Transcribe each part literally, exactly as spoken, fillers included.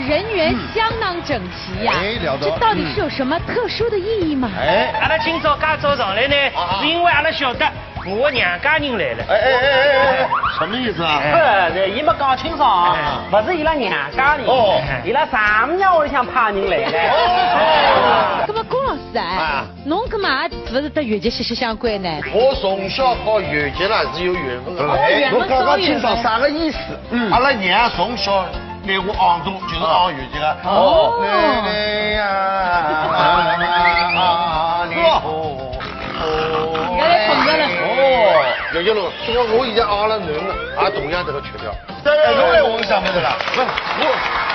人员相当整齐呀。哎，了得。这到底是有什么特殊的意义吗？哎。阿拉今朝介早上来呢，啊啊。是因为阿拉晓得我娘家人来了。哎，哎，哎，哎，哎，哎，什么意思啊？哎。不，伊没讲清爽啊，哎。不是伊拉娘家人，哦。伊拉丈母娘屋里向派人来了。哦。那么，龚老师啊，啊。侬搿么也勿是搭越剧息息相关呢？我从小搞越剧啦，是有缘分的。哦，哎，缘分侬讲讲清爽，啥个意思？嗯。阿拉娘从小 拿我养大，就是养越剧个。哦。奶奶呀，啊，你好。哦。现在来捧哏了。哦，越剧了，说我现在养了囡了，也同样这个曲调。哎，侬来混啥物事啦？不，我，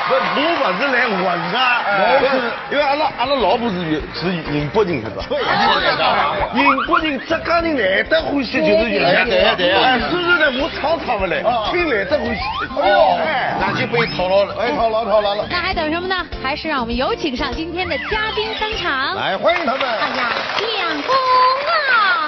不，我勿是来混个，哎。我是，因为阿拉，阿拉老婆是越，是宁波人，是吧？对，宁波人、浙江人来得欢喜就是越剧。哎，对，对。哎，所以呢，我唱唱勿来，哦。听来得欢喜。哎呦，哎。那就被套牢了。哎，套牢，套牢了。那还等什么呢？还是让我们有请上今天的嘉宾登场。来，欢迎他们。哎呀，相公啊！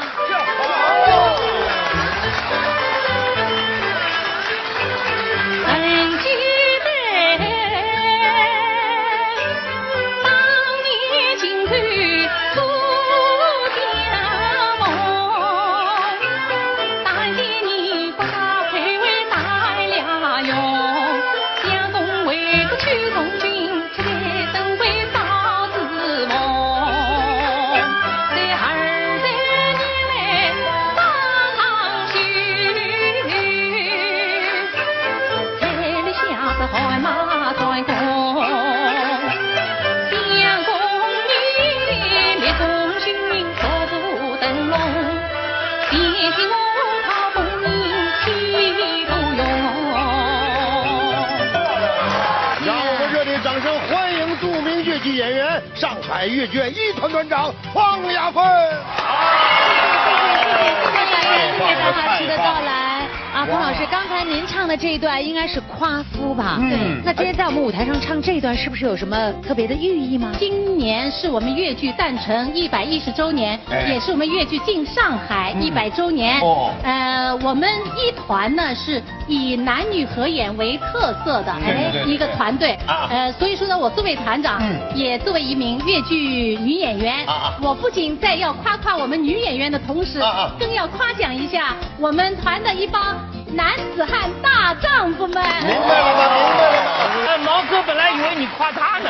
让我们热烈掌声欢迎著名越剧演员、上海越剧院一团团长方亚芬。谢谢大家热烈的好吃的到来。啊，方老师，刚才您唱的这一段应该是夸夫吧？嗯。那今天在我们舞台上唱这一段，是不是有什么特别的寓意吗？今年是我们越剧诞辰一百一十周年，哎。也是我们越剧进上海一百周年。嗯。哦。呃，我们一团呢是 以男女合演为特色的，嗯，对，对，对，一个团队。啊。呃，所以说呢，我作为团长，嗯。也作为一名越剧女演员，啊，啊。我不仅在要夸夸我们女演员的同时，啊，啊。更要夸奖一下我们团的一帮男子汉大丈夫们。明白了吗？明白了吗？哎，毛哥本来以为你夸他呢。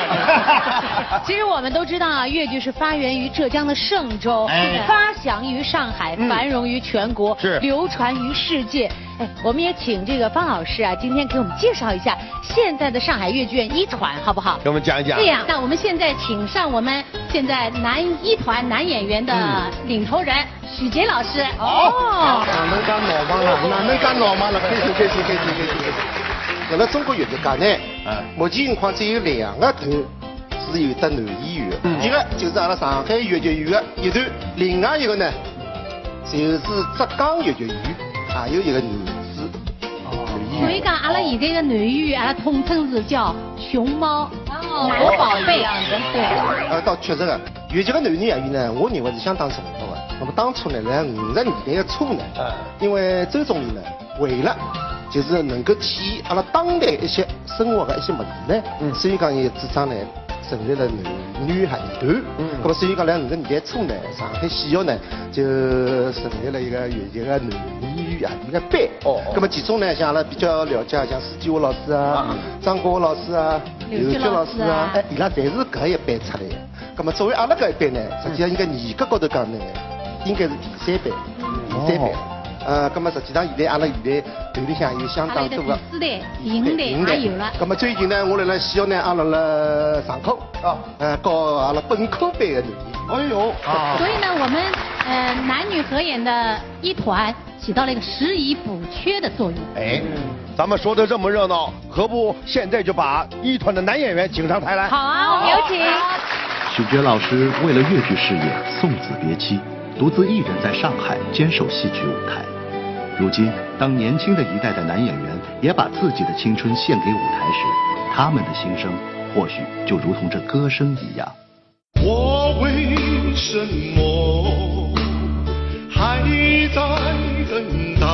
其实我们都知道啊，越剧是发源于浙江的嵊州，哎。发祥于上海，嗯。繁荣于全国，是。流传于世界。 哎，我们也请这个方老师啊，今天给我们介绍一下现在的上海越剧院一团，好不好？给我们讲一讲。这样，那我们现在请上我们现在男一团男演员的，嗯。领头人许杰老师。好。哦。哪能介闹猛了？哪能介闹猛了？开心，开心，开心，开心，开心。辣辣中国越剧界呢，嗯。目前情况只有两个团是有得男演员，嗯。一个就是阿拉上海越剧院的一团，另外一个呢， 就是浙江越剧院，还有一个女子，哦。女演员。所以讲，阿拉现在个男演员，阿拉统称是叫熊猫、哦。男宝贝。对。呃，倒确实个，越剧个男女演员呢，我认为是相当成熟个。那么当初呢，辣五十年代个初呢，嗯。因为周总理呢，为了就是能够体现阿拉当代一些生活个一些问题呢，嗯。所以讲也主张呢， 成立了男女合演团。嗯。那么所以讲，辣五十年代初呢，上海戏校呢，就成立了一个越剧个男女演员个班。哦，哦。那么其中呢，像阿拉比较了解，像施继华老师啊，啊。张国华老师啊，刘菊老师啊。刘菊老师啊，哎，伊拉侪是搿一班出来个。那么作为阿拉搿一班呢，实际上应该严格高头讲呢，应该是第三班，嗯。第三班。哦。呃，那么实际上现在阿拉现在团里向有相当多个 四代、五代也有了。那么最近呢，我辣辣戏校呢，也辣辣上课，啊。呃，教阿拉本科班个囡儿。哎呦，啊。所以呢，我们，呃，男女合演的一团起到了一个拾遗补缺的作用。哎，咱们说得这么热闹，何不现在就把一团的男演员请上台来？好啊，我们有请。许觉老师为了越剧事业送子别妻，独自一人在上海坚守戏曲舞台。如今，当年轻的一代的男演员 也把自己的青春献给舞台时，他们的心声或许就如同这歌声一样。我为什么还在等待？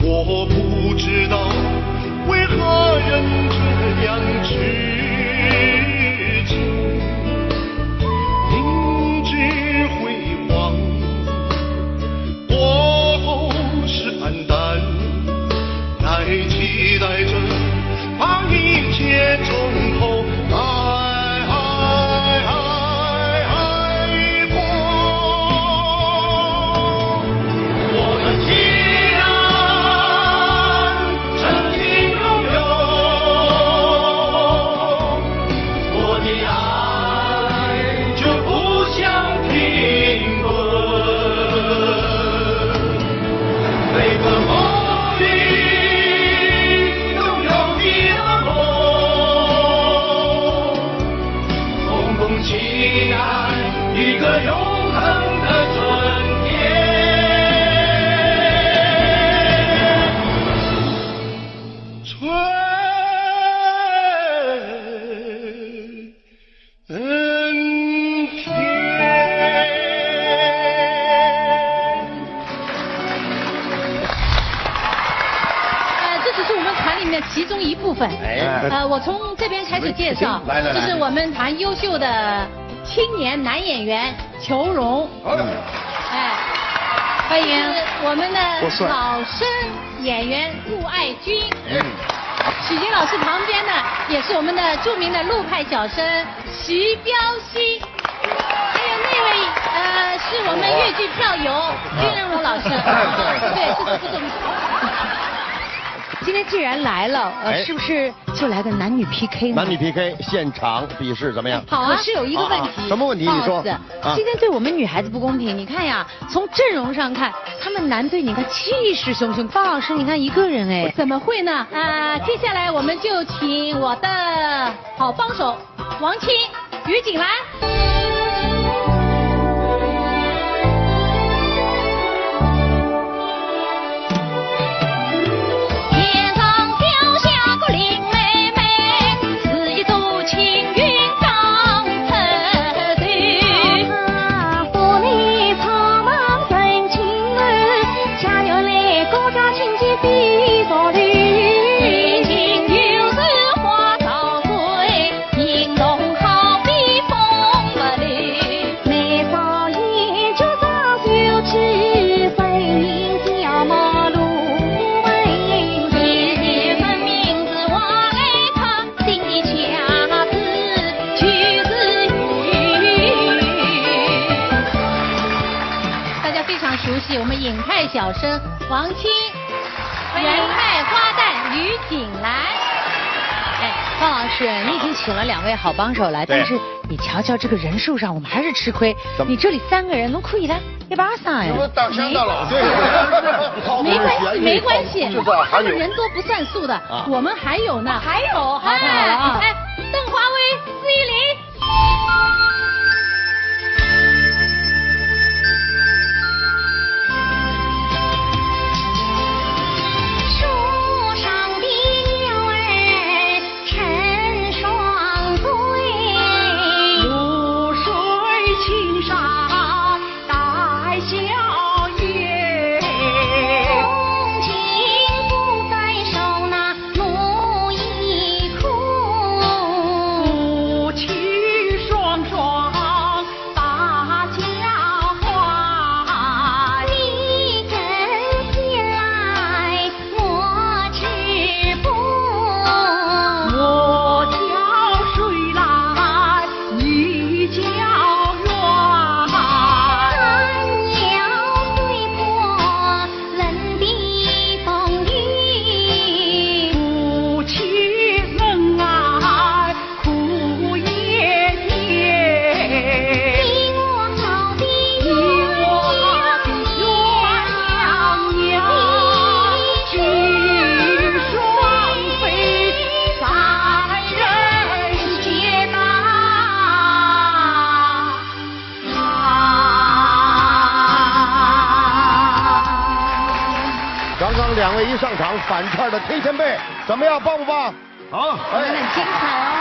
我不知道为何人这样去尽，凝聚辉煌，过后是暗淡，在期待着把一切从头来。我的家。 曾经拥有，我的爱就不想停顿。每个梦里都有你的梦，共同期待一个永恒的春天。 春天。呃，这只是我们团里面其中一部分。哎。呃，我从这边开始介绍，来，来，来。就是我们团优秀的青年男演员裘荣。好的。哎，欢迎。就是我们的老生演员顾爱军。嗯。许晴老师旁边呢，也是我们的著名的陆派小生徐标新。还有那位，呃，是我们越剧票友金仁龙老师。对，是，是，是。今天既然来了，呃，哎。是不是就来个男女P K呢？男女P K，现场比试怎么样？好啊。可是有一个问题，啊，啊，什么问题？你说。不好意思，啊。今天对我们女孩子不公平。你看呀，从阵容上看，他们男队你看气势汹汹，方老师你看一个人哎。怎么会呢？啊，接下来我们就请我的好帮手王清、于景兰。 大家非常熟悉我们尹派小生王清，袁派花旦于景兰。哎，方老师，你已经请了两位好帮手来，对。但是你瞧瞧这个人数上，我们还是吃亏。怎么？你这里三个人，侬可以了，一百二十三哎。你们打相打老对了。没关系，没关系，就这还有。他们人多不算数的，啊。我们还有呢。还有，哎，好了啊。哎，邓华威、朱一林。 刚刚两位一上场，反串的天仙配，怎么样，棒不棒？好。哎，很精彩哦。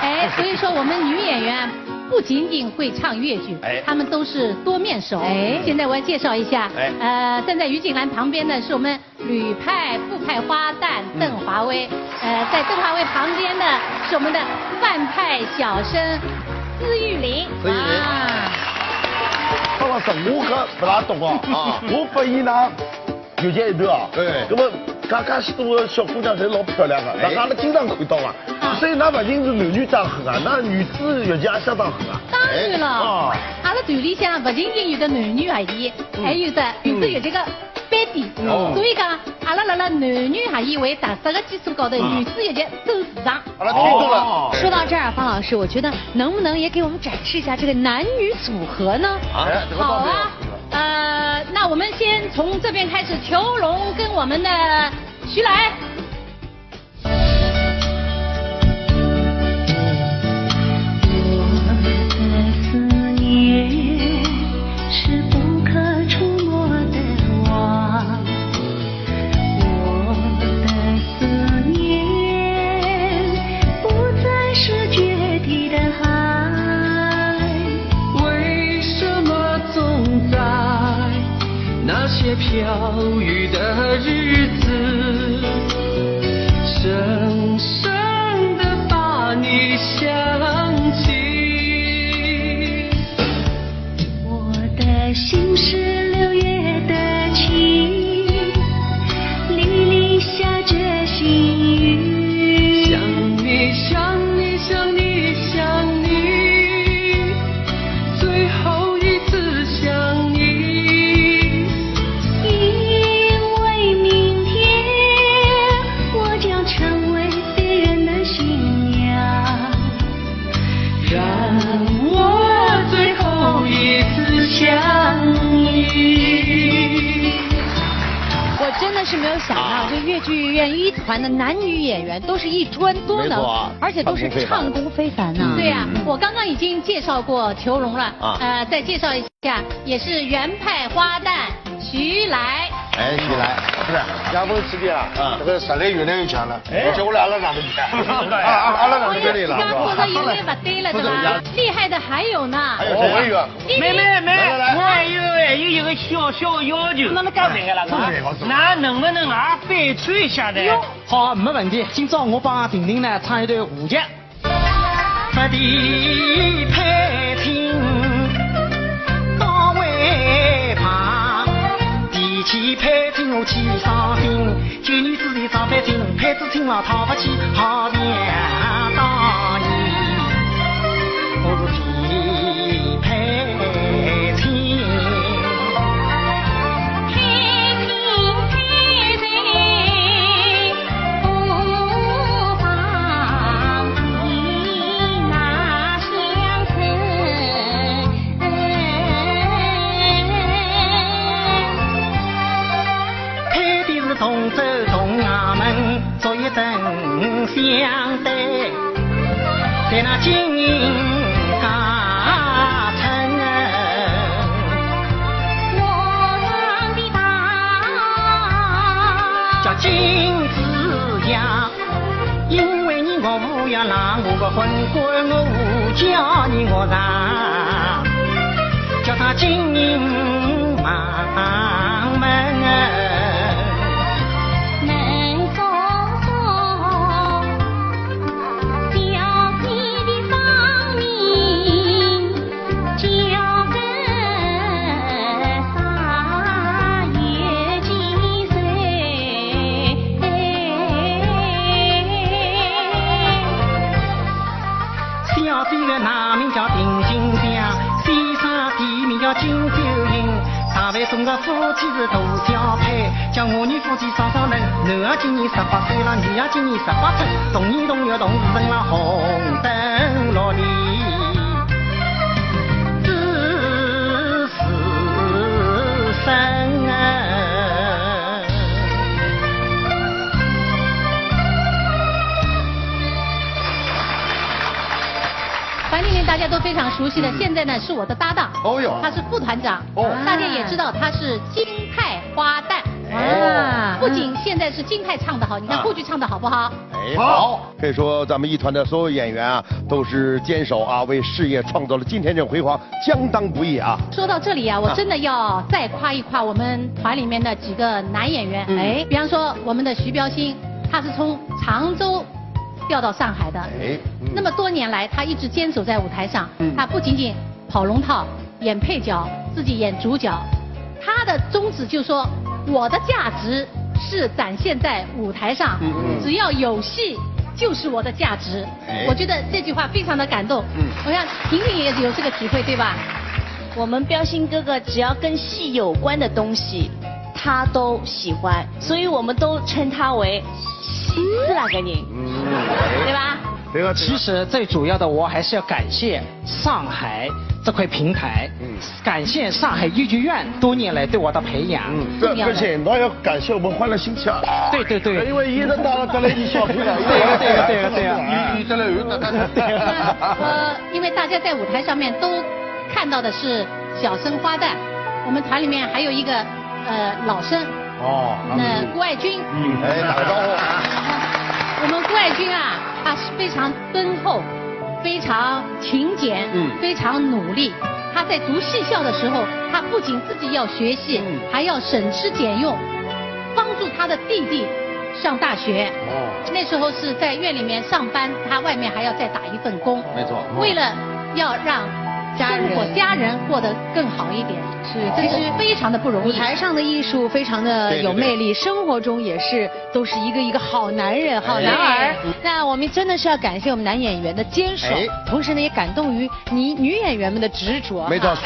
哎，所以说我们女演员不仅仅会唱越剧，哎。她们都是多面手。哎。现在我要介绍一下，哎。呃，站在于景兰旁边的是我们女派、副派花旦，嗯。邓华薇。呃，在邓华薇旁边呢，是我们的范派小生资玉林。资玉林。啊。方老师，我搿勿大懂哦。啊。我拨伊呢，有见一段啊。对。那么，刚刚许多小姑娘侪老漂亮的，哎。那阿拉经常看到啊。啊。所以那勿仅是男女当好啊，那女子越剧也相当好啊。当然了，哎。啊。阿拉团里向勿仅仅有的男女合演，嗯。还有的女子越剧个 班底。哦。所以讲，阿拉辣辣男女合演为特色的基础高头，嗯。女子越剧走市场。阿拉听懂了。哦。说到这儿啊，方老师，我觉得能不能也给我们展示一下这个男女组合呢？啊？哎，这个倒是要。好啊，呃，那我们先从这边开始，裘隆跟我们的徐来。 我的思念是不可触摸的网，我的思念不再是决堤的海。为什么总在 那些飘雨的日子，深深地把你想起。我的心是六月的晴，沥沥下着细雨。想你，想你，想你，想你。 最后一次想你。因为明天我将成为别人的新娘，让我最后一次想你。我真的是没有想到，啊。 这越剧院一团的男女演员都是一专多能，没错啊，而且都是唱功非凡呐。唱功非凡。嗯。对呀，我刚刚已经介绍过裘隆了，啊。呃，再介绍一下，也是原派花旦徐来。哎，徐来。是，要不是这样啊，啊。这个实力越来越强了，哎。而且我来阿拉哪能比啊？啊，啊，阿拉哪能比你了，是吧？我说有点不对了，对吧？不是，厉害的还有呢。还有谁？哦，我有啊。 妹妹，妹，来，来，来。我还有，还有一个小小要求。那么干啥呀，那个？不是，不是。那能不能啊，反串一下呢？哟。好，没问题。今朝我帮婷婷呢唱一段沪剧。不提配听当为旁，提起配听我气伤心。 九年之前上班听，配仔听了讨勿起，好像当年我是提配听。配听配听不妨提那相称。 配的是同舟同衙门，昨夜曾相对，在那金陵街城。我唱的当叫金枝香。 因为你我无缘郎，我个婚官我无叫你我上，叫他金陵忙门。门中中，小姐的芳名 叫个啥也记谁。小姐的奶名叫定心香，先生的名叫金秀英。大会中的夫妻是大小配，叫我女夫妻双双能。男儿今年十八岁了，女儿今年十八春，同年同月同时生了红灯笼的。 子时生啊。樊丽萍大家都非常熟悉的，嗯。现在呢是我的搭档，哦哟。他是副团长，哦。大家也知道他是金派花旦。哎。啊。不仅现在是京派唱得好，你看沪剧唱得好不好？哎，好。可以说咱们一团的所有演员啊，都是坚守啊，为事业创造了今天这辉煌，相当不易啊。说到这里啊，我真的要再夸一夸我们团里面的几个男演员。嗯。哎，比方说我们的徐标新，他是从常州调到上海的。哎，嗯。那么多年来，他一直坚守在舞台上，嗯。他不仅仅跑龙套、演配角、自己演主角，他的宗旨就是说，我的价值是展现在舞台上，嗯，嗯。只要有戏，就是我的价值。哎。我觉得这句话非常的感动。嗯。我想婷婷也有这个体会，对吧？我们标新哥哥只要跟戏有关的东西，他都喜欢，所以我们都称他为戏是那个人，嗯。对吧？对吧？其实最主要的，我还是要感谢上海这块平台，嗯。感谢上海越剧院多年来对我的培养。嗯，不，不行，侬要感谢我们欢乐星期二。对，对，对。因为伊是带了，带了一小批的，对个，对个，对个，对个。伊，伊带了有的，带了。呃，因为大家在舞台上面都看到的是小生花旦，我们团里面还有一个，呃，老生，哦，那顾爱军。嗯。哎，打个招呼。我们顾爱军啊，他是非常敦厚，非常勤俭，嗯。非常努力。他在读戏校的时候，他不仅自己要学戏，嗯。还要省吃俭用，帮助他的弟弟上大学。哦。那时候是在院里面上班，他外面还要再打一份工。没错。为了要让生活，家人。家人过得更好一点。是，这是非常的不容易。舞台上的艺术非常的有魅力，对，对，对。生活中也是都是一个一个好男人、好男儿。哎。那我们真的是要感谢我们男演员的坚守，哎。同时呢，也感动于女，女演员们的执着哈。没错。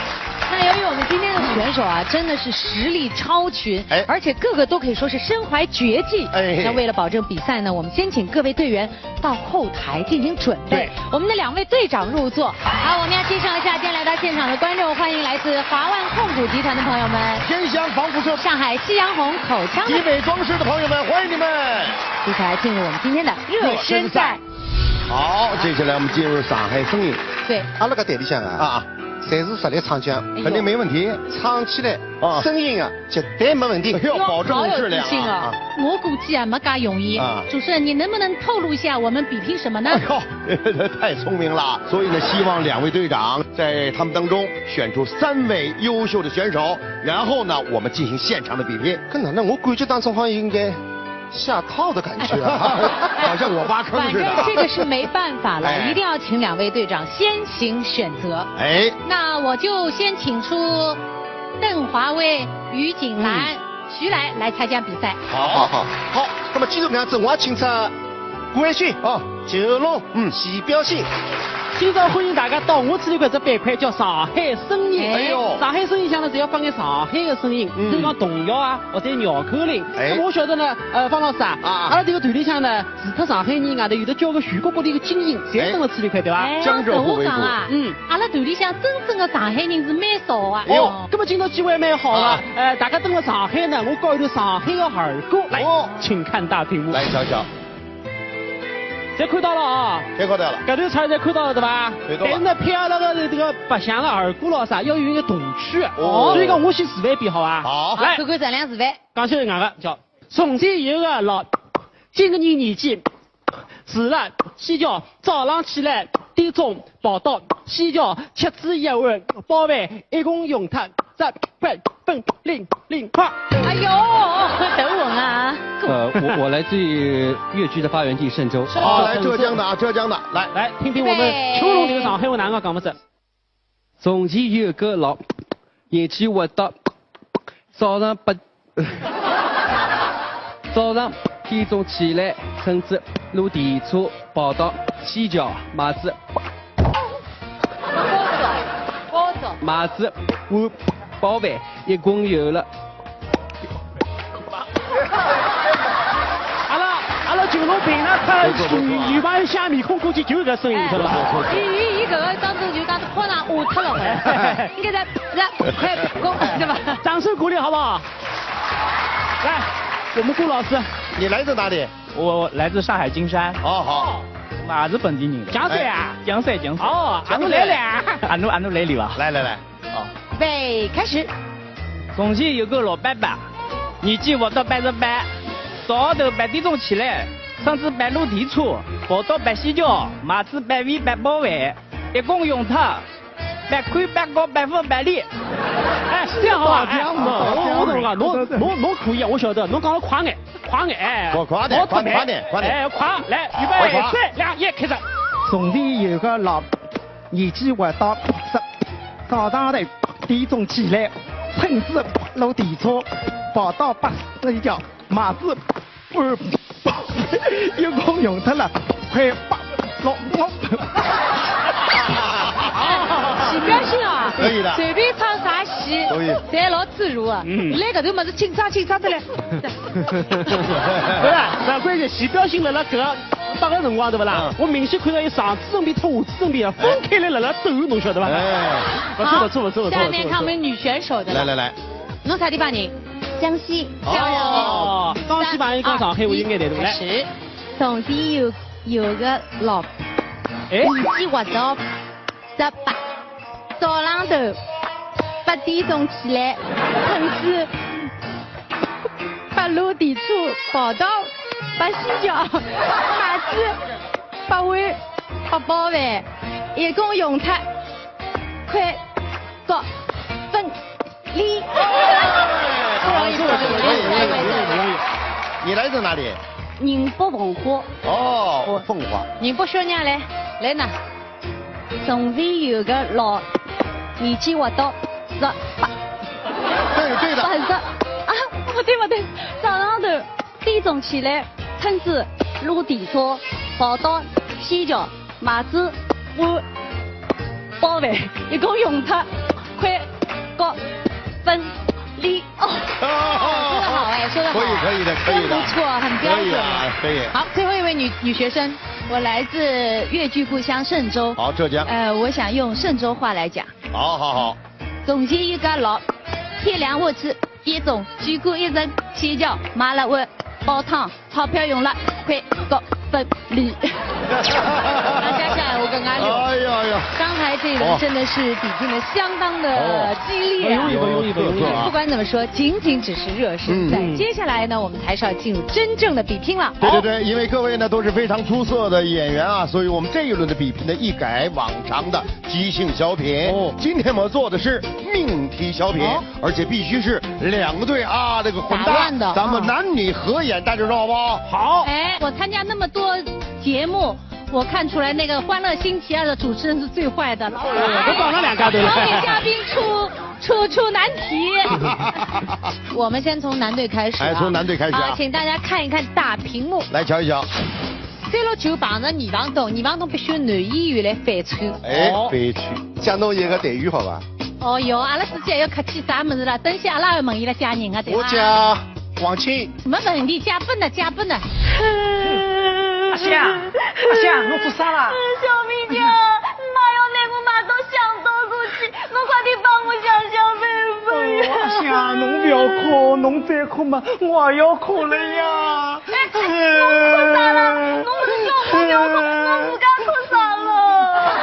那由于我们今天的选手啊，真的是实力超群，哎。而且个个都可以说是身怀绝技。哎。那为了保证比赛呢，我们先请各位队员到后台进行准备。对。我们的两位队长入座。好，我们要介绍一下今天来到现场的观众，欢迎来自华万控股集团的朋友们，天翔防辐射、上海夕阳红口腔的集美装饰的朋友们，欢迎你们。接下来进入我们今天的热身赛。热身赛。好，接下来我们进入上海声音。对。阿拉搿队里向啊，啊。侪是实力唱将。哎呦。肯定没问题。唱起来啊。声音啊，绝对没问题。哎呦，保证质量啊。哎呦，好有自信啊。啊。我估计啊，没介容易。啊。主持人，你能不能透露一下我们比拼什么呢？哎呦，太聪明了。所以呢，希望两位队长在他们当中选出三位优秀的选手，然后呢，我们进行现场的比拼。搿哪能我感觉当中好像应该 下套的感觉啊，好像我挖坑似的啊。反正这个是没办法了，哎。一定要请两位队长先行选择。哎。那我就先请出邓华威、于景兰、嗯。徐来来参加比赛。好。好，好，好，那么既然搿样子，我请出顾爱军。哦。 九龙，嗯。徐标新。今朝欢迎大家到我搿里搿只板块叫上海声音。哎呦。上海声音里向呢，侪要放眼上海个声音，嗯。比如讲童谣啊，或者绕口令。哎。那么我晓得呢，呃，方老师啊，啊。阿拉迭个团里向呢，除脱上海人，外头有得交关全国各地个精英，侪蹲辣搿里块，对伐？哎。江浙沪为主。哎，我讲啊，嗯。阿拉团里向真正个上海人是蛮少啊。哎呦。哦，那么今朝机会蛮好啊。啊。呃，大家蹲辣上海呢，我教一段上海个儿歌。来，哦。请看大屏幕。来，瞧瞧。 侪看到了啊。侪看到了。搿段词侪看到了，对伐？看到了。但是呢，配阿拉个迭个白相个儿歌咯啥，要有一个童趣。哦。所以讲，我先示范一遍，好伐？好。来。好，看看陈亮示范。讲起来硬个，叫从前有个老，今个年年纪，住辣西郊，早浪起来点钟跑到西郊，吃仔一碗包饭，一共用脱十块分零零块。哎呦，头昏啊！ 呃，我，我来自于越剧的发源地嵊州。好，来，浙江的啊，浙江的，来。来，听听我们秋龙迭个上海话哪能讲法子。从前有个老，年纪活到，早上八，早上点钟起来，乘仔路电车跑到西郊，买仔 包子，包子。买仔碗包饭，一共有了。阿拉，阿拉九龙平常看女，女朋友笑面孔，估计就搿声音，是吧？哎，伊，伊，伊搿个当中就讲是哭了，吓脱了，应该在，在，快，快，对吧？掌声鼓励，好不好？来，我们顾老师。你来自哪里？ 我来自上海金山。哦，好。我也是本地人。江山啊？哎，江山，江山。哦，阿奴来了啊。阿奴，阿奴来了啊。来，来，来。哦。预备，开始。从前有个老伯伯，年纪活到八十八，早上头八点钟起来，乘仔八路电车，跑到八仙桥，买仔八味八宝饭，一共用脱八块八角八分八厘。哎，是这样好吧？哎，我我懂了，侬侬侬可以啊，我晓得，侬讲了快眼，快眼，哎，快快点，快快点，快点，哎，快，来，预备，三两一，开始。从前有个老，年纪活到八十，早上头八点钟起来，乘仔路电车，跑到八仙桥， 买仔半，一共用脱了快八六六。徐标新啊，可以的。随便唱啥戏，可以。侪老自如啊。嗯。来搿段物事清唱清唱得来。不是，那关键徐标新辣辣搿个八个辰光对勿啦？我明显看到伊上肢准备脱下肢准备啊，分开来辣辣抖，侬晓得伐？哎。不错不错不错不错。下面看我们女选手的。来来来。 侬啥地方人？江西。哦，江西朋友讲上海话有眼难度。来，是。从前有有个老，哎，年纪活到十八，早上头八点钟起来，乘仔八路电车跑到八仙桥，买仔八味八宝饭，一共用脱快八分。 你。不容易，不容易，不容易，不容易。你来自哪里？宁波奉化。哦，奉化。宁波小娘嘞，来呐。从前有个老，年纪活到十八。对对的。八十啊，不对不对，早上头八点钟起来，乘仔路电车，跑到仙桥，买仔碗。 包饭，一共用脱快八分。你哦，说得好哎，说得好，可以可以的，可以的，真不错，很标准。可以啊，可以。好，最后一位女女学生，我来自越剧故乡嵊州。好，浙江。呃，我想用嵊州话来讲。好好好。从前有个老，天亮下去，一种举过一人，去叫买了碗煲汤。 钞票用了，快八分。那接下来我跟阿六，哎呀呀，刚才这一轮真的是比拼的相当的激烈啊。不容易不容易不容易。不管怎么说，仅仅只是热身赛。嗯接下来呢，我们还是要进入真正的比拼了。对对对，因为各位呢都是非常出色的演员啊，所以我们这一轮的比拼呢一改往常的即兴小品。哦，今天我们做的是命题小品。哦。 而且必须是两个队啊，这个混搭，打乱的咱们男女合演，大家知道不？好。哎，我参加那么多节目，我看出来那个《欢乐星期二》的主持人是最坏的了。我帮了两家队了。请嘉宾出出出难题。我们先从男队开始啊。哎，从男队开始啊。啊，请大家看一看大屏幕。来瞧一瞧。三六九碰着二房东，二房东必须男演员来反串。哎，反串。借侬一个待遇好吧？ 哦哟，阿拉之间要客气啥物事啦？等歇阿拉要问伊拉借人啊，对伐？我借黄金。没问题，借拨㑚，借拨㑚。阿香，阿香，侬做啥啦？小明姐，妈要拿我卖到香刀过去，侬快点帮我想想办法呀！阿香，侬不要哭，侬再哭嘛，我也要哭了呀。哎，侬哭啥啦？侬勿是叫我不要哭，侬自家哭啥了？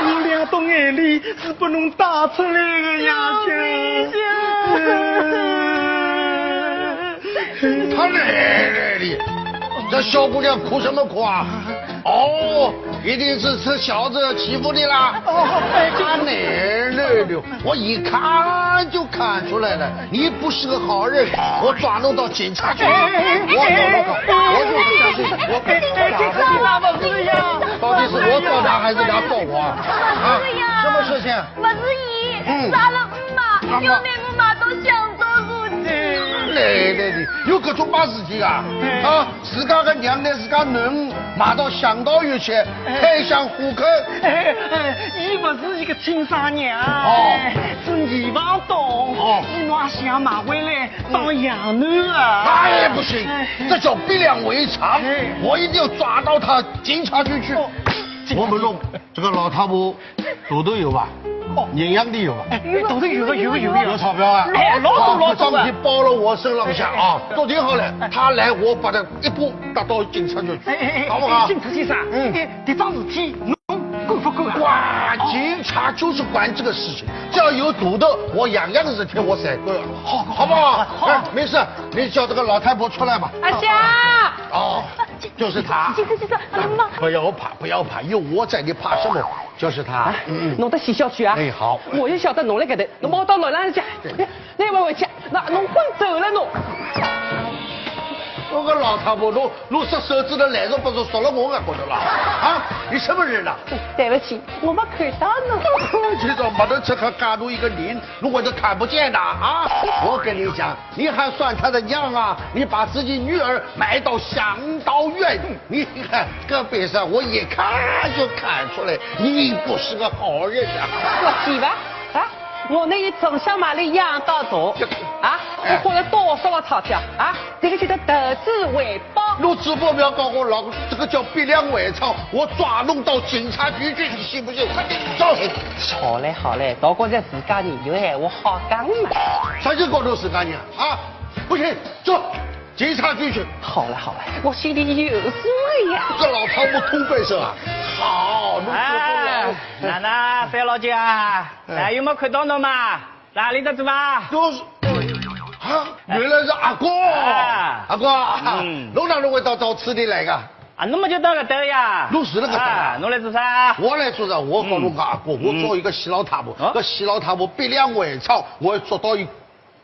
我两滴眼泪 是拨侬带出来的呀，阿香。他奶奶的，这小姑娘哭什么哭啊？哦，一定是这小子欺负你啦。哦，哎，他奶奶的，我一看就看出来了，你不是个好人，我抓侬到警察局去。我，我，我就不相信，我，到底是我找茬还是他找我啊？啊，什么事情？ 不是伊，杀了姆妈，又拿我卖到香刀过去。来来来，有搿种把事体啊？啊，自家个娘拿自家囡儿卖到香刀院去，开箱火坑。哎，哎，伊不是一个亲生娘，哦，是二房东，哦，伊拿香买回来当养囡啊。哎，不行，这叫逼良为娼，我一定要抓到他，警察局去。我们弄这个老太婆 肚头有吧？哦，银行里有吧？哎，肚头有个有个有个有钞票啊？哎，老多老多的。包了我身上下啊，都挺好了。他来，我把他一把带到警察局去，好不好？警察先生，嗯，哎，这桩事体侬敢不管啊。哇，警察就是管这个事情，只要有毒的，我样样事体我侪管。好，好不好？好，好。哎，没事，你叫这个老太婆出来吧。阿香。哦，就是她。警察，警察，阿妈。不要怕，不要怕，有我在，你怕什么？就是她。嗯，弄得死小区啊！哎，好。我也晓得侬辣搿搭，侬帮我到楼浪去。对。 那我回去，那侬滚走了侬。我个老太婆，侬侬说手指头来着不是说了我个骨头了啊？你什么人啊？对不起，我没看到侬。这种没得吃喝干路一个人，如果是看不见的啊！我跟你讲，你还算他的娘啊？你把自己女儿卖到香道院，你看这辈子我一看就看出来，你不是个好人啊！我去吧，啊！ 我拿伊从小买了养到大，啊，我花了多少个钞票，啊，这个叫做投资回报。侬只不过要告我老，这个叫逼良为娼，我抓侬到警察局去，你信不信？快点走！好嘞好嘞，大家侪自家人，有闲话好讲嘛。啥叫搞到自家人啊？啊，不行，走，警察局去。好了好了，我心里有数了呀。这老太婆通关是吧？好，侬只不过老。哎，哪能，三老姐啊？ 哎，有没有看到侬嘛？哪里得做啊？都是啊，原来是阿哥。啊。阿哥啊，嗯。侬哪能会到到此地来个？啊，侬么就到搿搭呀。侬是那个啊，侬来做啥？我来做啥？我告侬讲，阿哥，我做一个死老太婆，哦。搿死老太婆逼良为娼，我要捉到一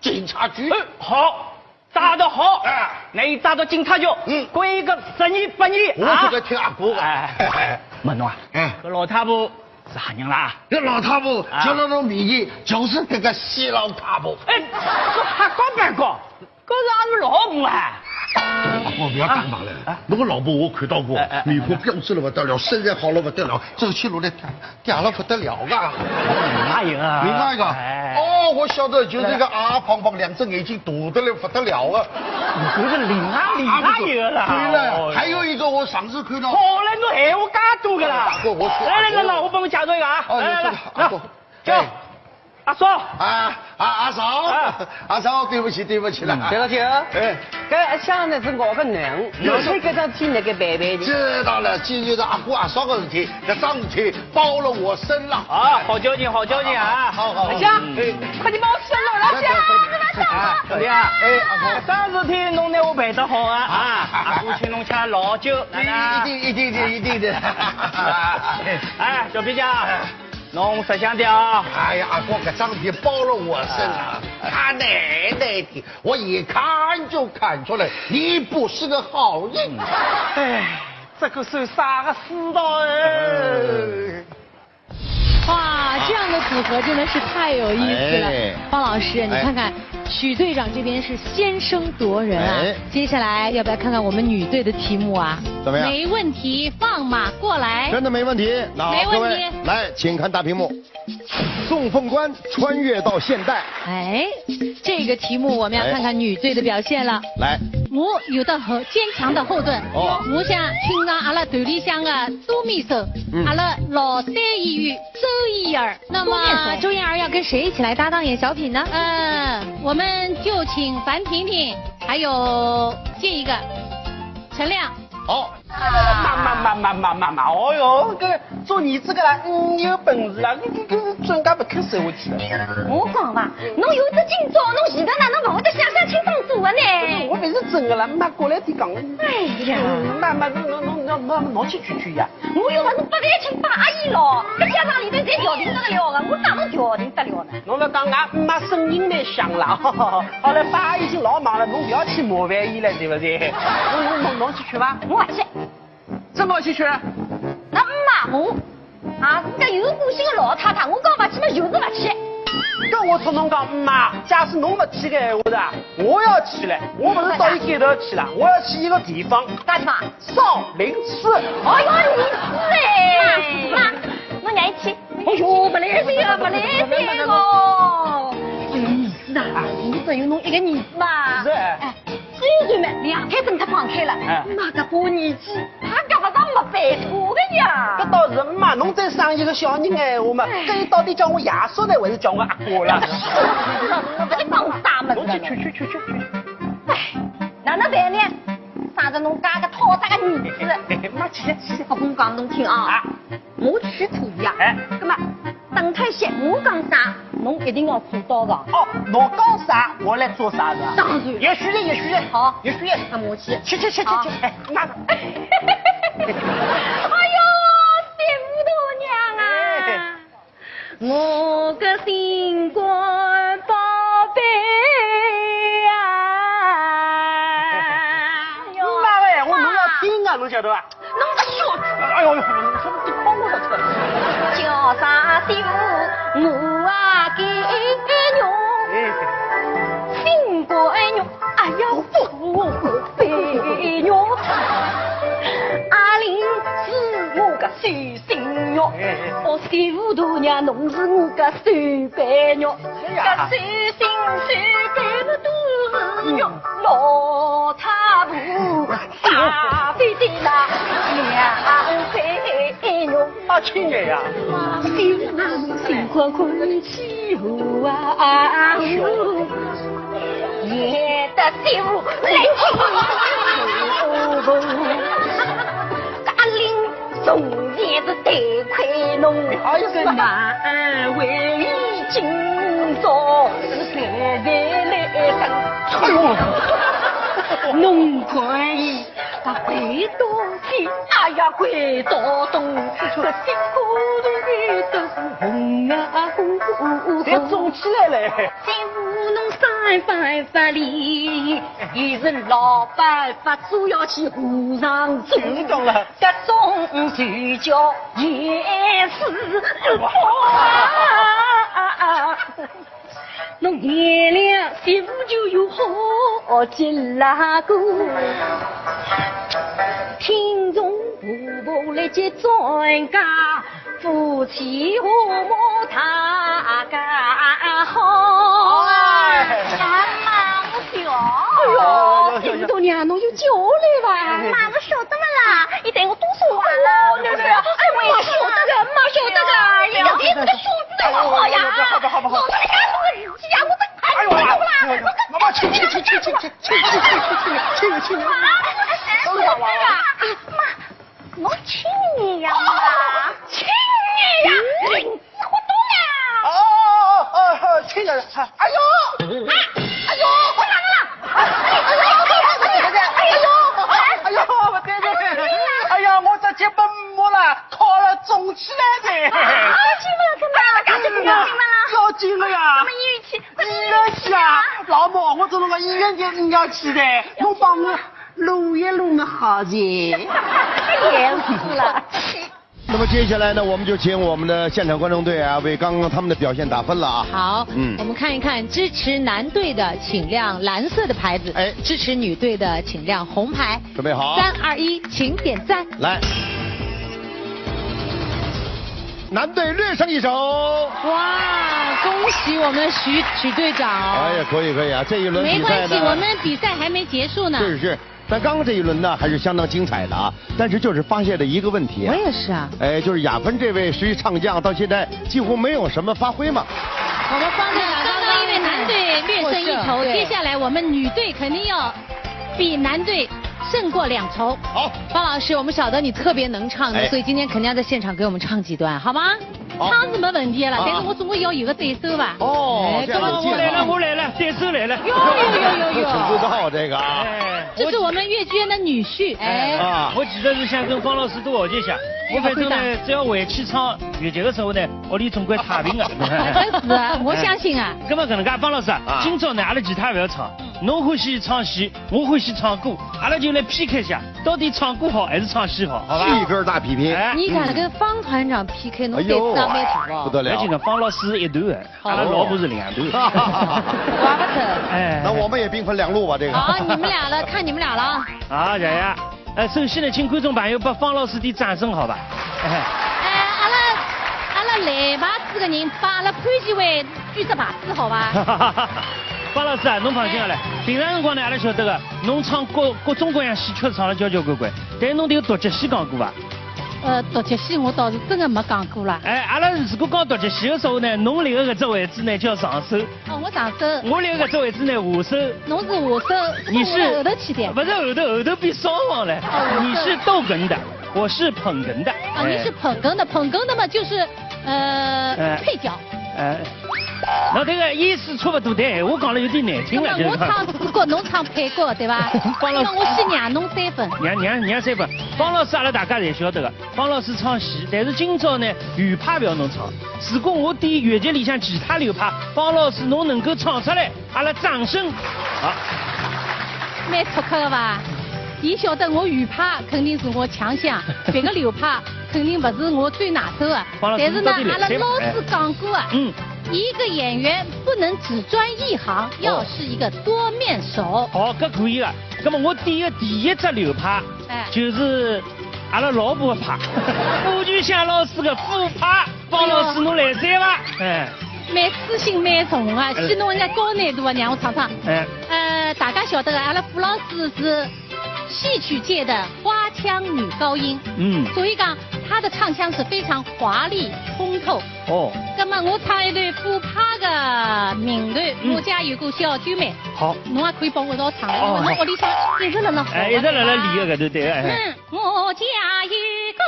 警察局。哎，好。 抓得好，哎。那伊抓到警察局，嗯。关一个十年八年啊。我就在听阿哥个。哎，问侬啊，哎。搿老太婆是啥人啦？搿老太婆啊，叫了侬名字，就是搿个死老太婆。哎，搿瞎讲八讲，搿是阿拉老婆啊。阿哥，不要打忙了，啊，啊。侬个老婆我看到过，哎，哎，哎。面孔标致了不得了，身材好了不得了，走起路来 嗲了不得了啊！另外一个啊。另外一个，哎。哦，我晓得，就是一个矮矮胖胖，两只眼睛大得来不得了啊。搿是另外另外一个啦。对了，哦。还有一个我上次看到。好了，侬闲话介多个啦。我，我是来来来来，我帮侬介绍一个啊。哦，来来来，有这个，啊，来，叫，哎。阿嫂。啊，啊，阿嫂，啊。阿嫂，对不起，对不起了。嗯，对不起啊。哎。搿阿香呢是我个囡儿，有事搿桩事体侬该办办的。知道了，既然是阿哥阿嫂个事体， 搿桩事体包了我身上。啊，好交情，好交情啊。好，好，好。阿香，哎。快点帮我收了，阿香。来，来，来，来。啊，兄弟啊，哎，阿哥。搿桩事体侬拿我办得好啊。啊。阿哥请侬吃老酒，来啦。一定，一定的，一定的。哎，小皮匠，侬识相点啊。哎呀，阿哥，搿桩事体包了我身上，啊。他奶奶的，我一看就看出来，你不是个好人。哎，这个算啥个世道哎？嗯。 哇，这样的组合真的是太有意思了。哎。方老师，你看看，哎。许队长这边是先声夺人啊，哎。接下来要不要看看我们女队的题目啊？怎么样？没问题，放马过来。真的没问题，那好，没问题。各位，来，请看大屏幕。送凤冠穿越到现代。哎，这个题目我们要看看女队的表现了。哎。来。我有的后，坚强的后盾。哦。我想听上阿拉队里向的多米手，嗯。阿拉老三演员 周燕儿。那么周燕儿要跟谁一起来搭档演小品呢？呃，我们就请樊婷婷，还有这一个陈亮。好。妈妈妈妈妈妈妈妈，哦哟，搿个做儿子个啦，嗯，有本事啦，搿搿搿专家勿肯收下去了。我讲伐，侬有只今朝，侬前头哪能勿会得想想清爽做个呢？我勿是真个啦，妈过来点讲。哎呀。嗯，妈妈，侬侬侬侬侬侬去劝劝呀。 我又勿是八万七八阿姨咯，搿家长里头侪调停得了个，我哪能调停得了呢？侬勿讲，俺妈声音蛮响了。好了，爸已经老忙了，侬勿要去麻烦伊了，对勿对？侬侬侬侬去劝伐？我勿去。怎么勿去劝？那妈我啊，是个有个性个老太太，我讲勿去嘛，就是勿去。搿我同侬讲，妈，假使侬勿去个闲话的，我要去了，我勿是到伊搿头去了，我要去一个地方。干什么？ 少林寺。哎哟，你是哎！妈，妈，侬让伊去。哎哟，勿来三个，勿来三个哦。哎，是啊，我只有侬一个儿子嘛。是哎。哎，虽然嘛，两胎分他放开了，哎。妈个把年纪，他搿勿上没办法个呀。搿倒是嘛，侬再生一个小人闲话嘛，哎。搿伊到底叫我爷叔呢，还是叫我阿哥啦？勿是讲啥物事了。侬去去去去去去。哎，哪能办呢？带着侬家个讨债个儿子。哎，哎，哎，妈，去去去。我跟侬讲，侬听啊，啊。我去可以啊。哎。那么，等脱歇，我讲啥，侬一定要做到的。哦，侬讲啥，我来做啥的。当然。也许的，也许的。好。也许的。那么我去。去去去去去。好。哎，妈的。哎呦，媳妇大娘啊！哎。 我个心肝宝贝啊！哎呦，妈哎，我侬要听啊，侬晓得伐？侬个小子！哎呦呦，侬怎么就帮我了这个？叫啥媳妇我啊给侬。哎。心肝肉，哎呀，我不被肉。阿玲是我个手 心肉，哎，哎，哎。哦，媳妇大娘侬是我个手背肉，是呀。搿手心手背肉都是肉，嗯。老太婆大腿的那两块肉。啊，亲热呀。媳妇啊，心宽宽起舞啊，也得媳妇来起舞。阿玲 从前是大块侬，哎呀，是难为情，昨日才来等。哎呦，侬看伊，他跪到地，哎呀，跪到东，这心肝里都是红啊红。侪肿起来了。媳妇侬三番发力，伊是老板发，主要去和尚做。听懂了。 这种就叫也是啊。侬原谅媳妇就有好结果。听从婆婆来接转家，夫妻和睦大家好。哎。哎呀，哎呀，哎呀，哎呀。哎呦，媳妇大娘，侬有叫我来伐？哎。妈，我晓得了啦。 伊对我多少啊？哦，那是啊，哎，我也晓得个，妈晓得个，哎呀，你这个小子好呀，好吧，好吧，好吧。我这个儿子呀，我这，哎，哎呦，我这，哎呦，妈妈，去，去，去，去，去，去，去，去，去，去，去，去，去。啊，哎，哎，哎，妈，我亲你呀，妈，亲你呀， 活动了。哦，哦，哦，哦，亲人，哎呦，哎呦，我哪能了？哎呦，哎呦，哎呦，我天天，哎呀，我这肩膀没了，靠了肿起来的。啊，要紧了，怎么了？要紧了，怎么了？要紧了呀。怎么医院去？医院去啊，老母，我这个医院就你要去的，侬帮我撸一撸么好的。也是了。 那么接下来呢，我们就请我们的现场观众队啊，为刚刚他们的表现打分了啊。好，嗯。我们看一看，支持男队的请亮蓝色的牌子，哎。支持女队的请亮红牌。准备好。三二一，请点赞。来。男队略胜一筹。哇，恭喜我们的许，许队长。哎呀，可以可以啊，这一轮比赛呢，没关系，我们比赛还没结束呢。是是。 但刚刚这一轮呢，还是相当精彩的啊。但是就是发现了一个问题啊。我也是啊。哎，就是亚芬这位实际唱将到现在几乎没有什么发挥嘛。我们方队长，刚刚因为男队略胜一筹，获胜，对。接下来我们女队肯定要比男队胜过两筹。好。方老师，我们晓得你特别能唱的，哎。所以今天肯定要在现场给我们唱几段，好吗？ 好。唱是没问题了，啊。但是我总归要有个对手吧。哦，哎，这样有劲啊。我来了，我来了，对手来了。哟哟哟哟哟。不知道这个啊。哎，这是我们越剧院的女婿，哎。啊。我其实是想跟方老师多学习一下。哎，我反正呢，会的。只要回去唱越剧的时候呢，屋里总归太平的。啊，真是啊，我相信啊。哎，那么搿能介，方老师啊，啊。今朝呢，阿拉其他勿要唱，嗯。侬欢喜唱戏，我欢喜唱歌，阿拉就来P K一下，到底唱歌好还是唱戏好，好吧？戏歌大比拼。哎。你敢跟方团长P K，侬胆子也蛮大哦。哎呦，不得了。而且呢，方老师一段，好。阿拉老婆是两段。怪不得。哎。那我们也兵分两路吧，这个。好，你们俩了，看你们俩了。好，谢谢。哎，首先呢，请观众朋友拨方老师点掌声，好吧？哎。哎，阿拉，阿拉蓝牌子的人帮阿拉潘建伟举只牌子，好吧？方老师啊，侬放心好了。哎。平常辰光呢，阿拉晓得个，侬唱各，各种各样戏曲唱了交交关关，但是侬有独角戏讲过伐？呃，独脚戏我倒是真的没讲过啦。哎，阿拉如果讲独脚戏的时候呢，侬立个搿只位置呢叫上手，哦，我上手。我立个搿只位置呢下手。侬是下手，你是我后头去的。不是后头，后头比双簧嘞。哦，你是逗哏的，我是捧哏的。啊，你是捧哏的，捧哏的嘛就是，呃，哎。配角。哎。那这个意思差不多的，我讲了有点难听了，那么我唱主角，侬唱配角，对吧？方老师，那么我先让侬三分。让，让，让三分。方老师，阿拉大家侪晓得个，方老师唱戏，但是今朝呢，原派勿要侬唱。如果我点越剧里向其他流派，方老师侬能够唱出来，阿拉掌声。好。蛮出格的吧？伊晓得我原派肯定是我强项，别个流派肯定勿是我最拿手的。方老师，但是呢，你到底来三分？阿拉老师讲过啊，哎。嗯。一个演员不能只专一行，哦。要是一个多面手。哦，搿可以了。那么我点个第一只流派，哎。就是阿拉老婆派，我就想老师个副派，方老师侬来三伐？哎。蛮私心蛮重啊，哎。戏弄人家高难度啊，让我唱唱。哎。呃，大家晓得个，阿拉傅老师是戏曲界的花腔女高音，嗯。所以讲她的唱腔是非常华丽通透。哦。那么我唱一段副派的名头，嗯。我家有个小九妹。好。侬也可以帮我一道唱，哦，因为侬屋里向一直辣辣，哎，一直辣辣练个搿段，对，哎。嗯，我家有个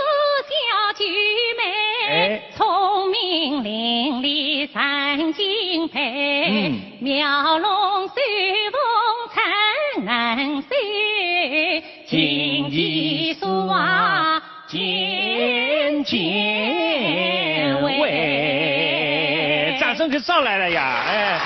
小九妹，哎。聪明伶俐神经派，嗯。 描龙绣凤才能秀，琴棋书画尽兼兼备。掌声就上来了呀，哎。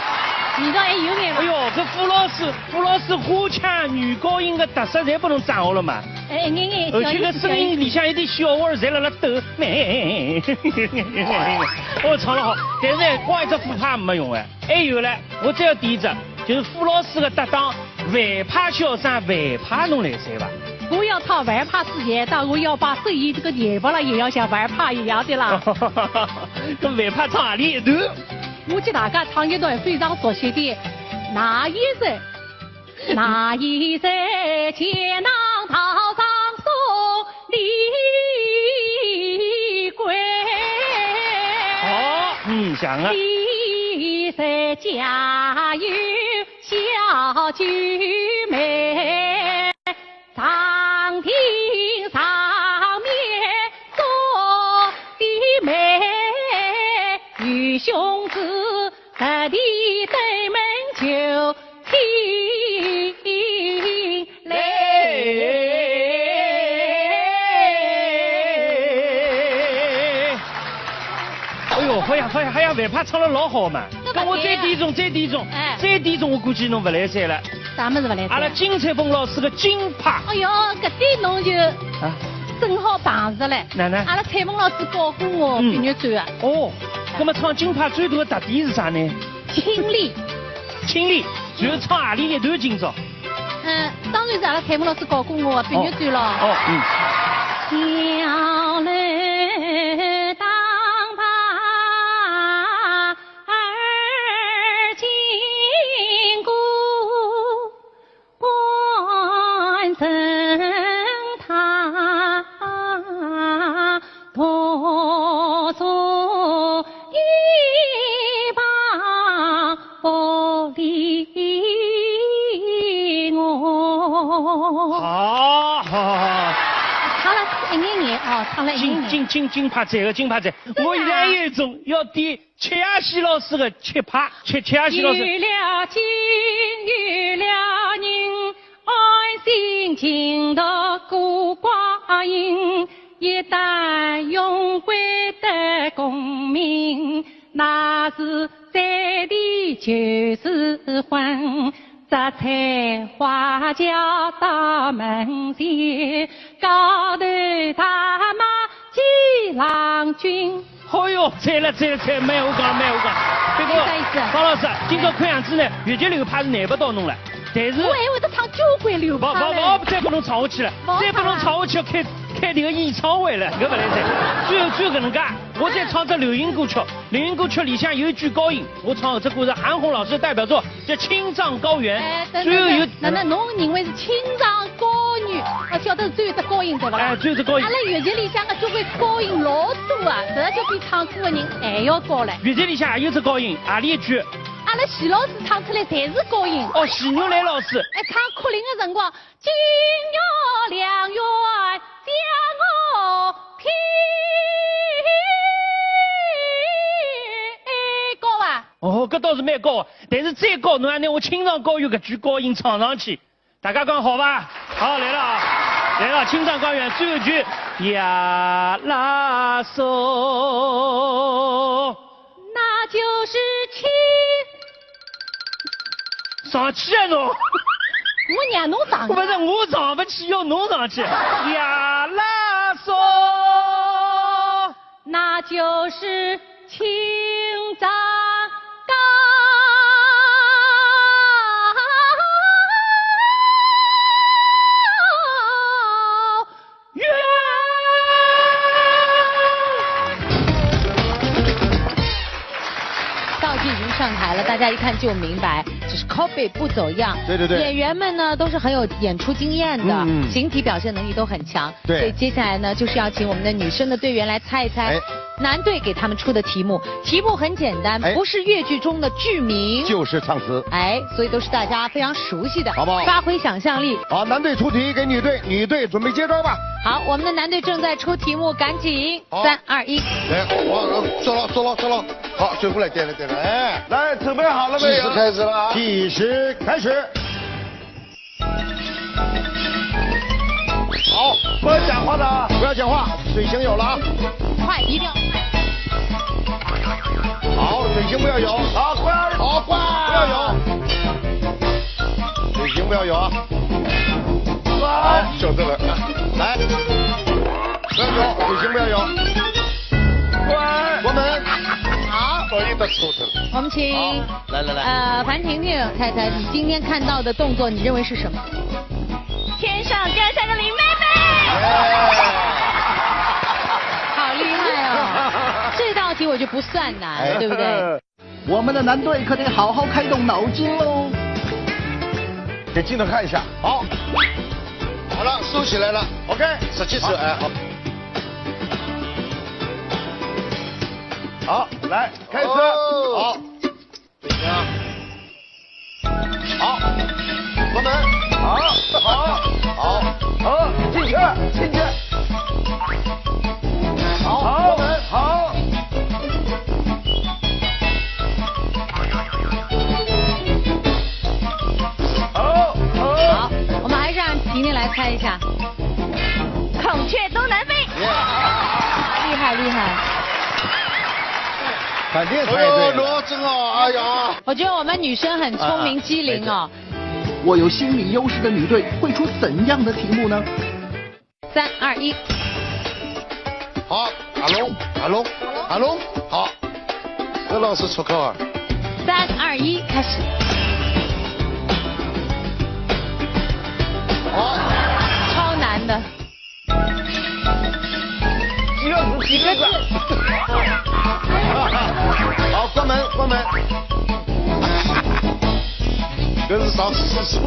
味道还有眼伐？哎哟，搿傅老师，傅老师花腔女高音个特色侪拨侬掌握了嘛。哎，眼眼，而且搿声音里向一点小味儿侪辣辣抖，咩。哦，唱了好，但是光一只副派没用哎。 还有嘞，我再要点一只，就是傅老师的搭档范派小生，范派侬来三伐？我要唱范派之前，但我要把声音这个演出了，也要像范派一样的啦。搿范派唱何里一段？我给大家唱一段非常熟悉的，那一日 那一日，钱塘道上送李逵。好，嗯，像啊。李逵家有小九妹，长亭上面做的媒，与兄姊 特地登门求亲来。哎哟，好呀，好呀，好呀，范派唱了老好嘛。搿么再点一种，再点一种，哎。再点一种，我估计侬勿来三了。啥物事勿来三？阿拉金采风老师的金派。哎哟，搿点侬就啊。正好碰着了。哪能？阿拉采风老师教过我，嗯。《碧玉簪》啊。哦，搿么唱金派最大的特点是啥呢？ 清丽。清丽，就是唱何里一段今朝？嗯，当然是阿拉采风老师教过我《碧玉簪》咯。哦，嗯。小楼当把二进宫， 官人他独坐一旁不理我。好，好，好，好。唱了一眼眼哦，唱了一眼眼。金，金，金，金派赞个，金派赞。我现在有一种要点 七阿喜老师的七派，七，七阿喜老师。有了金，有了银，安心尽度过光阴。一旦荣归得功名，那是再提旧时魂。 摘采花轿到门前，高头大马骥郎君。哦哟，赞了，赞了，赞，蛮好讲，蛮好讲。不过，啥意思？方老师，今朝看样子呢，越剧流派是难不倒侬了。但是，我还会得唱交关流派嘞。勿，勿，勿，再拨侬唱下去了，勿好唱了。再拨侬唱下去要开，开迭个演唱会了，搿勿来三。最后，最后搿能介，我再唱只流行歌曲，流行歌曲里向有一句高音，我唱搿只歌是韩红老师的代表作，叫《青藏高原》。哎，等等，最后有等等，侬认为是青藏高原？女，啊，晓得只有只高音对勿啦？哎，只有只高音。阿拉越剧里向个交关高音老多啊，搿就比唱歌个人还要高嘞。越剧里向还有只高音，何里一句？阿拉徐老师唱出来侪是高音。哦，徐玉兰老师。哎，唱《哭灵》个辰光，金玉良缘将我聘，高伐？哦，搿倒是蛮高，但是再高，侬还拿我青藏高原搿句高音唱上去。 大家讲好伐？好，来了啊，来了，青藏高原最后一句，呀啦嗦。那就是青上去啊侬！我让侬上。勿是，我上勿去，要侬上去。呀啦嗦。 那就是青藏高原。道具已经上台了，大家一看就明白，就是 copy 不走样。对对对。演员们呢，都是很有演出经验的，嗯嗯。形体表现能力都很强。 对。所以接下来呢，就是要请我们的女生的队员来猜一猜，哎。男队给他们出的题目。题目很简单，哎。不是越剧中的剧名。就是唱词。哎，所以都是大家非常熟悉的，好不好？发挥想象力。好，男队出题给女队，女队准备接招吧。好，我们的男队正在出题目，赶紧。好。三、二、一。来，我，我，走了，走了，走了。好，转过来，对了，对了，哎。来，准备好了没有？计时开始了啊。计时开始。 好，不要讲话的啊，不要讲话，嘴型有了啊。快，一定要快。好，嘴型不要有。好，乖。好，乖。不要有。嘴型不要有啊。乖。好，晓得了。来。不要有，嘴型不要有。乖。关门。好。不好意思，错的。我们请 来，来，来。呃，樊婷婷，猜猜你今天看到的动作，你认为是什么？天上掉下个林妹妹。耶。好厉害哦！这道题我觉得不算难，哎。对不对？我们的男队可得好好开动脑筋喽。给镜头看一下，好。好了，收起来了。OK。十七岁，哎，好。好，来，开始。哦。好。 好，关门。好，好，好，好，进去，进去。好，好，关门，好。好，好。好，我们还是让婷婷来猜一下。孔雀东南飞。耶。厉害，厉害。 肯定猜对了。哎呦，罗真哦，哎呀。我觉得我们女生很聪明机灵哦。啊，没错。我有心理优势的女队会出怎样的题目呢？三、二、一。好，阿龙，阿龙，阿龙，好。何老师出口啊。三、二、一，开始。好。超难的。 几个字？几个字？好，关门，关门。搿是上厕所。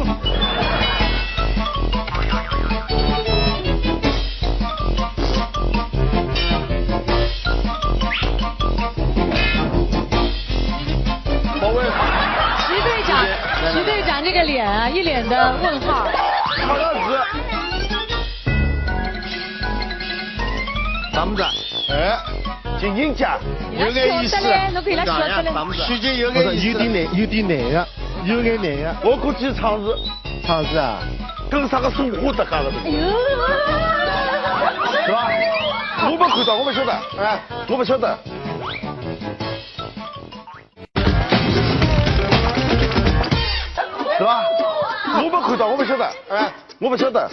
莫问。徐队长，来，来，来。徐队长这个脸啊，一脸的问号。好样子。 啥物事啊？哎，静静讲，有眼意思。侬可以来说出来。啥物事啊？徐静有眼意思。不是，有点难，有点难呀，有眼难呀。我估计唱词，唱词啊，跟啥个送货的干了。哎呦。是吧？我没看到，我不晓得，哎，我不晓得。 是吧？我没看到，我不晓得，哎，我不晓得。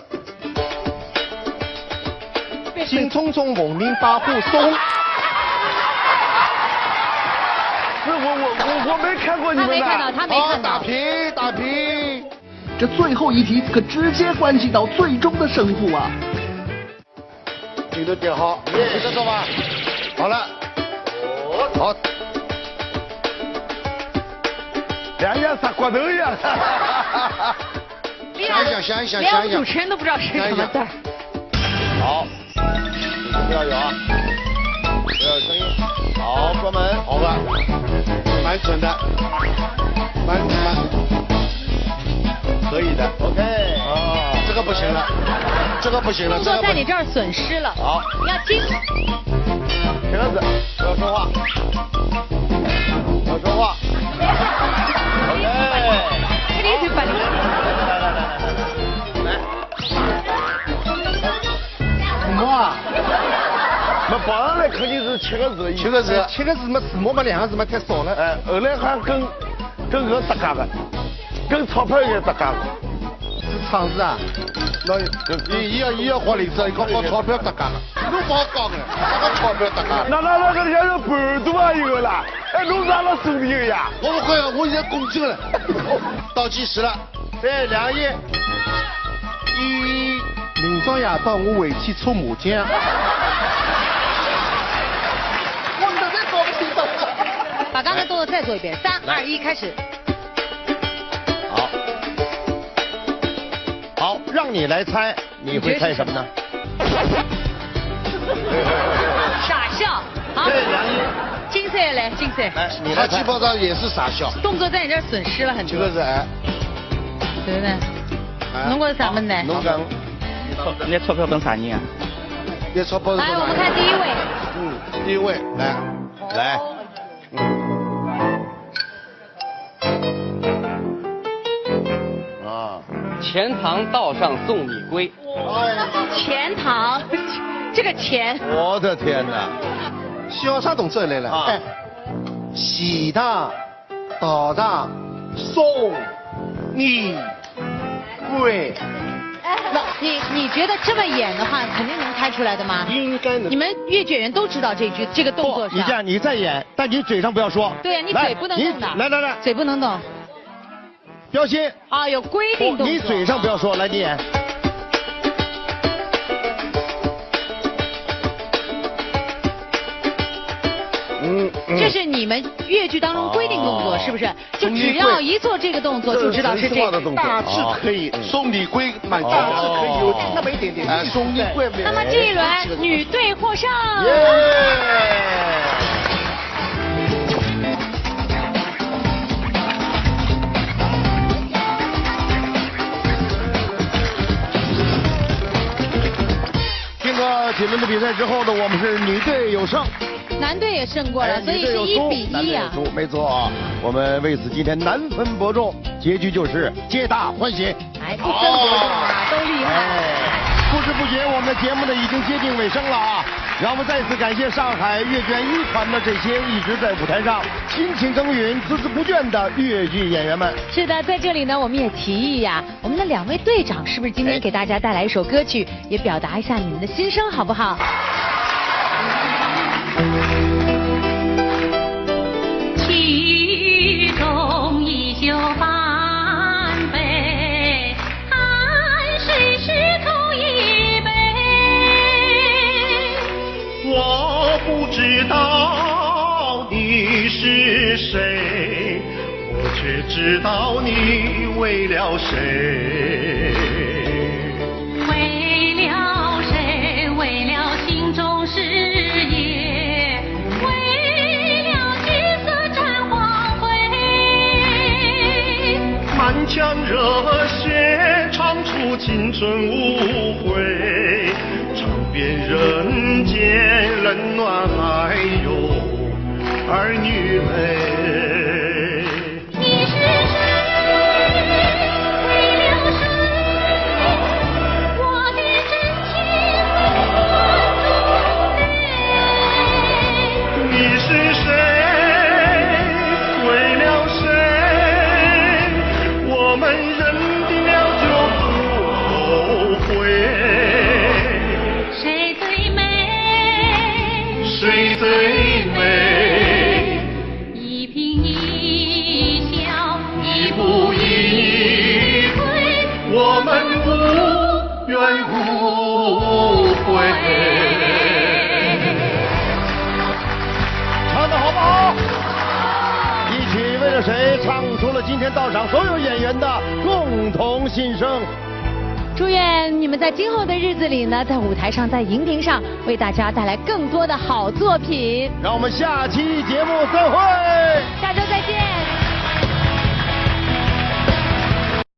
兴冲冲，逢迎百花送。是我，我，我，我没看过你们的。他没看到，他没看到。好，打平，打平。这最后一题可直接关系到最终的胜负啊。 镜头点好，你知道吧？好了，好，两样杀骨头一样。想一想，想一想，连我们主持人都不知道是什么字儿。好，你们要有啊，不要有声音。好，关门。好吧，蛮准的，蛮蛮可以的。OK。啊，这个不行了，这个不行了，动作在你这儿损失了。好，你要听。停止，不要说话，不要说话。OK。来。什么啊？那报上来肯定是七个字，七个字。七个字嘛，字母嘛，两个字嘛，太少了。哎，后来还跟，跟搿搭界个，跟钞票也搭界个。是唱字啊？那，伊，伊要，伊要花零子，伊讲帮钞票搭界了，侬勿好讲个，啥个钞票搭界了？那，那，那个人家是半途啊，一个啦。哎，侬是阿拉兄弟个呀？我勿会啊，我现在恭敬了。倒计时了。 再量一，一。明朝夜到我回去搓麻将。我特别高兴。把刚才动作再做一遍，三二一，开始。好，好，让你来猜，你会猜什么呢？傻笑。 好，对，杨毅。金色来，金色。来，你来猜。他基本上也是傻笑。动作在你这儿损失了很多。这个是哎。对不对？哎。侬觉着啥么呢？侬讲。你钞票本啥人啊？你钞票是啥人？来，我们看第一位。嗯，第一位，来，来。嗯。 啊。钱塘道上送你归。钱塘，这个钱。我的天哪！小啥动作来了？啊。哎，钱塘道上送你归。那你，你觉得这么演的话，肯定能猜出来的吗？应该能。你们越剧演员都知道这句，这个动作是吧？不，你这样，你再演，但你嘴上不要说。对呀，你嘴不能动的。来，你，来，来，来。嘴不能动。 标新。啊，有规定动作。不，你嘴上不要说，来，你演。嗯，嗯。这是你们越剧当中规定动作，哦。是不是？就只要一做这个动作，就知道是这个。这是神话的动作。大致可以，哦。送你归，蛮大致可以有那么一点点意思在。哎，送你归没有。那么这一轮女队获胜。耶！ 经过几轮的比赛之后呢，我们是女队有胜。男队也胜过了，哎，所以是一比一啊。女队有输，男队有输，没错啊。我们为此今天难分伯仲，结局就是皆大欢喜。 哎，不分伯仲啊，都厉害。哎，不知不觉，我们的节目呢已经接近尾声了啊。让我们再次感谢上海越剧院一团的这些一直在舞台上辛勤耕耘、孜孜不倦的越剧演员们。是的，在这里呢，我们也提议呀，我们的两位队长是不是今天，哎，给大家带来一首歌曲，也表达一下你们的心声，好不好？ 其中一宿半杯，汗水湿透衣袂。我不知道你是谁，我却知道你为了谁。 为了谁？为了心中事业，为了锦瑟斩黄灰。满腔热血唱出青春无悔，尝遍人间冷暖，还有儿女泪。 你是谁？为了谁？我的真情为何不给？你是谁？为了谁？我们认定了就不后悔。谁最美？谁最美？ 一颦一笑，一步一跪，我们无怨无悔。唱得好不好？一起为着谁唱出了今天到场所有演员的共同心声。祝愿你们在今后的日子里呢，在舞台上，在荧屏上，为大家带来更多的好作品。让我们下期节目再会。下周再见。